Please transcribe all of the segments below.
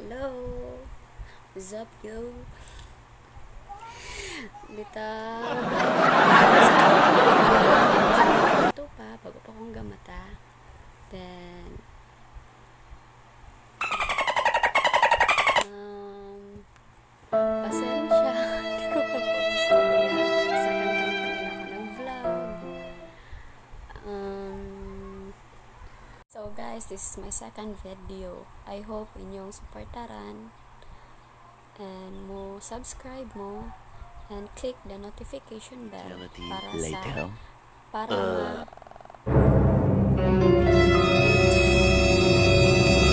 Hello! What's up, yo? Bitaw. Ito pa, bago pa akong gamata. Then, pasensya. Hindi ko pa post. Second time pa rin ako nag-vlog. So guys, this is my second video. I hope inyong suportaran and mo subscribe mo and click the notification bell para sa para ma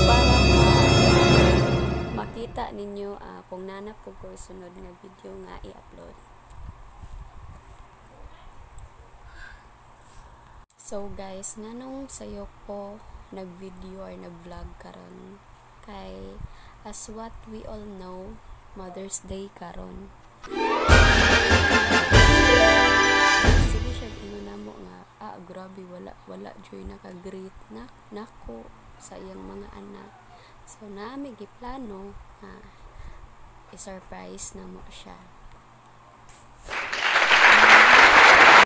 para ma makita ninyo kung nanap ko sunod nga video nga i-upload. So guys, nganong sayo ko nag-video or nag-vlog karon kay as what we all know, Mother's Day karon. Sige siya ingon namo nga grabe, wala joy naka-greet na nako sa iyang mga anak. So naami giplano nga i-surprise namo siya.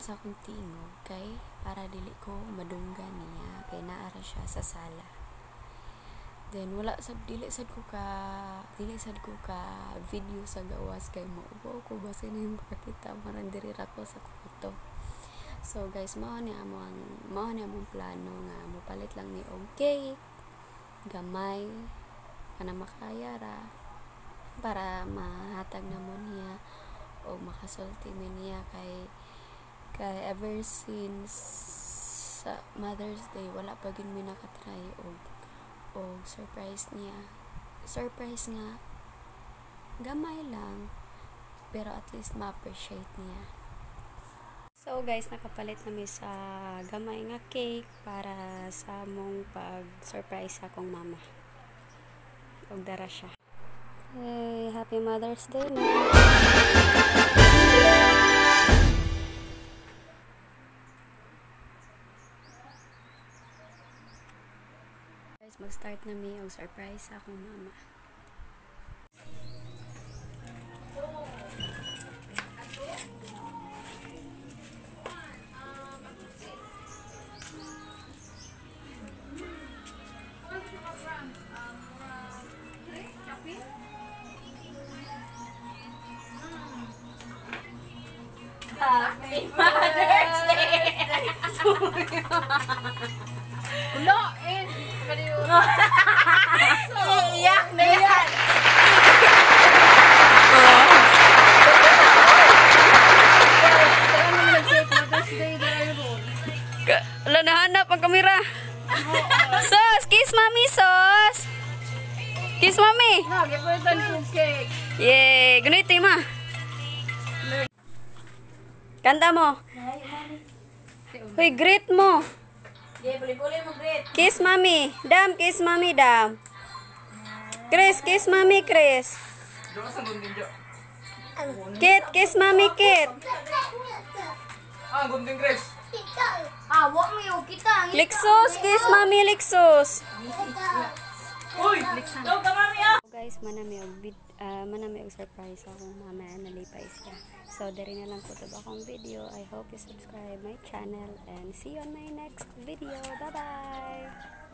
Sa akong tingog kay para dili ko madunggan niya kay naara siya sa sala. Then wala sad dili sad ko ka video sa gawas kay maubo ko basin yung makakita marang diri ra ko sa kwarto. So guys, mao ni among plano nga mopalit lang ni og cake gamay kana makaya ra para mahatag na mo niya o makasulti mi niya kay ever since sa Mother's Day wala pa gyud mi nakatry og surprise niya. Surprise nga gamay lang pero at least ma-appreciate niya. So guys, nakapalit na mi sa gamay nga cake para sa among pag-surprise sa akong mama. Og dara siya. Hey, happy Mother's Day na. Guys, mag-start na mi og surprise sa akong mama. Happy Mother's Day! Wala eh! Iiyak na yan! Wala, nahanap ang kamera. Sos! Kiss mami, sos! Kiss mami! Yay! Ganito, ma! Kanta mo! Hoy, greet mo! Kiss mami! Dam, kiss mami, dam! Chris, kiss mami, Chris! Kit, kiss mami, Kit! Ah, gunting, Chris! Ah, wa mo yung kita. Lexus, kiss mami, Lexus! Uy! Go ka, mami, ah! Guys, manami og surprise akong mama, nalipay siya. So, diri na lang po ito akong video. I hope you subscribe my channel and see you on my next video. Bye-bye!